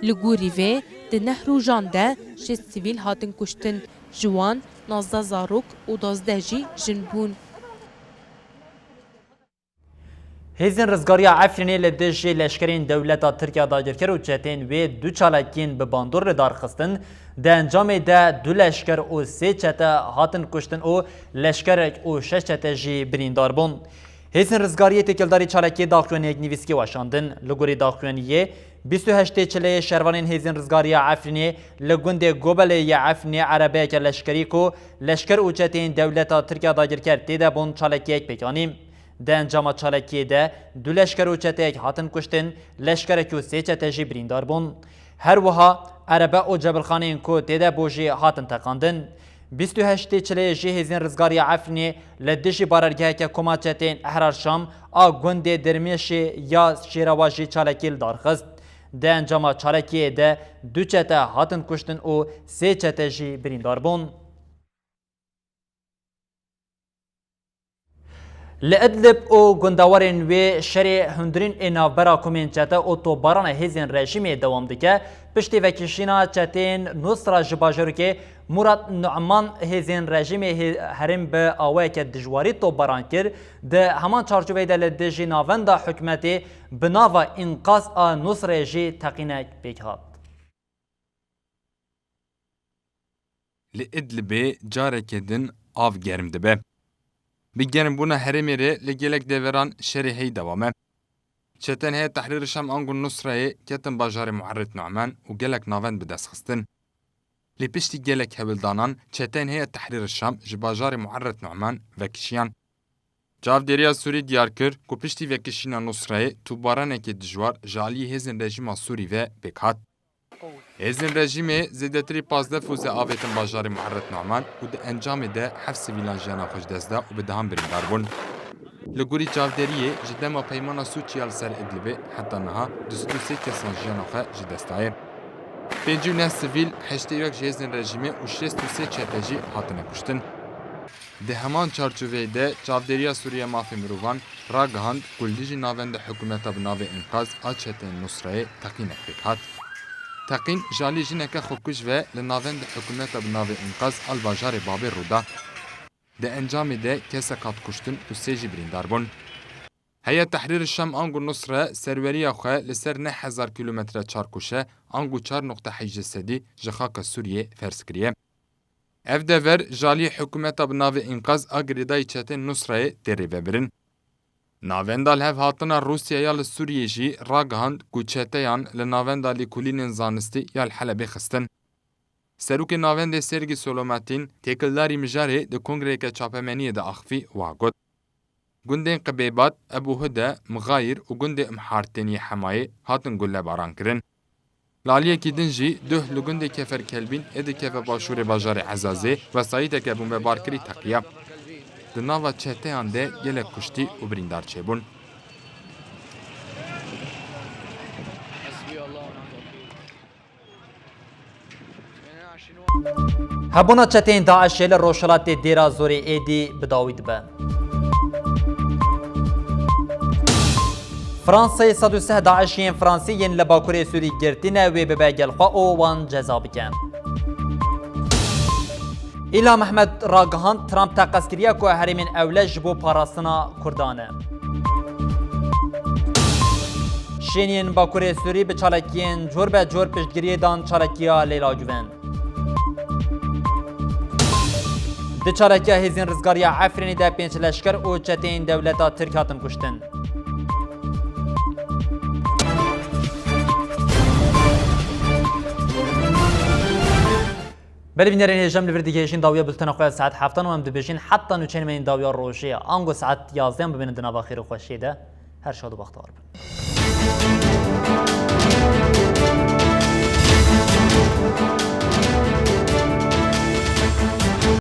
Li gorî vê, di neh rojan de şêst sivîl hatin kuştin, ji wan nozdeh zarok û duwazdeh jî jin bûn. Hêzên Rizgariya Efrînê li dijî leşkerên dewleta Tirk ya dagirker û çeteyên wê du çalakiyên bi bandor li dar xistin. Di encamê de du leşker û sê çete hatin kuştin û leşkerek û şeş çete jî birîndar bûn. Hêzên Rizgariyê têkildarî çalakiyê daxuyaniyek nivîskî weşandin. Li gorî daxuyaniyê, bîst û heştê Çileyê şervanên Hêzên Rizgariya Efrînê li gundê Gobelê yê Efrînê erebeyeke leşkerî ku leşker û çeteyên dewleta Tirk ya dagirker tê de bûn çalakiyek pêk anî. Di encama çalakiyê de du leşker û çeteyek hatin kuştin, leşkerek û sê çete jî birîndar bûn. Her wiha erebe û cebilxaneyên ku tê de bû jî hatin teqandin. Bîst û heştê Çileyê jî Hêzên Rizgariya Efrînê li dijî barergeheke koma çeteyên Ehrar Şam a gundê Dirmêşê ya Şêrewa jî çalakî li dar xist. Di encama çalakiyê de du çete hatin kuştin û sê çete jî birîndar bûn. Li Idlib û gundewarên wê şerê hundirîn ê navbera komên çete û topbarana hêzên rejîmê dewam dike. Piştî vekişîna çeteyên Nusra ji bajarokê Murat Nu'man, hêzên rejîmê hê-, herêm bi awayeke dijwarî topbaran kir. Di heman çarçoveyê de li dijî navenda hikûmetê bi nava Înqaz a Nusrê jî teqînek pêk hat. Li Idlibê careke din av germ dibe. Bi germbûna herêmê re li gelek deveran şerê heyî dewam e. Çetên Heyet Tehrîr Şam ango Nusreyê ketin bajarê Muerret Nu'man û gelek navend bi dest xistin. Lê piştî gelek hewildanan çetên Heyet Tehrîr Şam ji bajarê Muerret Nu'man vekişiyan. Çavdêriya Sûrî diyar kir ku piştî vekişîna Nusreyê tûbaranekê dijwar ji aliyê hêzên rejîma Sûrî ve pêk hat. Hêzên rejîmê zêdetirî pazdeh fûze avêtin bajarê Muerret Nu'man û di encamê de heft sivîlan jiyana xwe ji dest da û bi dehan birîndar bûn. Li gorî çavdêriyê, ji dema peymana Sûçî ya li ser Idlibê heta niha du sed û sê kesan jiyana xwe ji dest daye. Pêncî û neh sivîl, heştê û yek ji hêzên rejîmê û şêst û sê çete jî hatine kuştin. Di heman çarçoveyê de Çavdêriya Sûrî ya Mafê Mirovan ragihand ku li dijî navenda hikûmeta bi navê Înqaz a çetên Nusreyê teqînek pêk hat. Teqîn ji alî jineke xwekuj ve li navenda hikûmeta bi navê Înqaz a li bajarê Babê rû da. Di encamê de kesek hat kuştin û sê jî birîndar bûn. Heyet Tehrîr Şam ango Nusre serweriya xwe li ser neh hezar kîlometre çarkoşe ango çar noqte heyş sedî ji xaka Sûriyê ferz kiriye. Ev dever ji alî hikûmeta bi navê Înqaz a girêdayî çetên Nusreyê tê rêvebirin. Navenda lihevhatina Rûsya ya li Sûriyê jî ragihand ku çeteyan li navenda lêkolînên zanistî ya li Helebê xistin. Serokê navendê Sergî Solomatîn têkildarî mijarê di kongreyeke çapemeniyê de axivî wiha got, Gundên Qibêbat, Ebû Hude, Mixayir û gundê Imhar tên yê Hemayê hatin gullebaran kirin. Li aliyekî din jî duh li gundê Kefer Kelbîn ê dikeve başûrê bajarê Ezazê wesayîteke bombebarkirî teqiya. Di nava çeteyan de gelek kuştî û birîndar çêbûn. Hebûna çeteyên DAIŞê li rojhilatê Dêra Zorê êdî bi dawî dibe. Fransayê sed û sih DAIŞiyên Fransî yên li Bakurê Sûrî girtî ne, wê bibe gel xwe û wan ceza bike. Îlham Ehmed ragihand, Trump teqez kiriye ku herêmên ewle ji bo parastina Kurdan e. Şêniyên Bakurê Sûrî bi çalakiyên cor be cor piştgiriyê dan çalakiya Leyla Guven. Di çalakiya Hêzên Rizgariya Efrînê de pênc leşker û çeteyên dewleta Tirk hatin kuştin. Belê bînerên hêja, em li vir digihêjin dawiya bultena xwe ya saet heftan û em dibêjin heta nûçeyên me yên dawiya rojê ye. Ango saet yazdehan bimînin di nava xêr û xweşiyê de. Her şad û bextewar bin.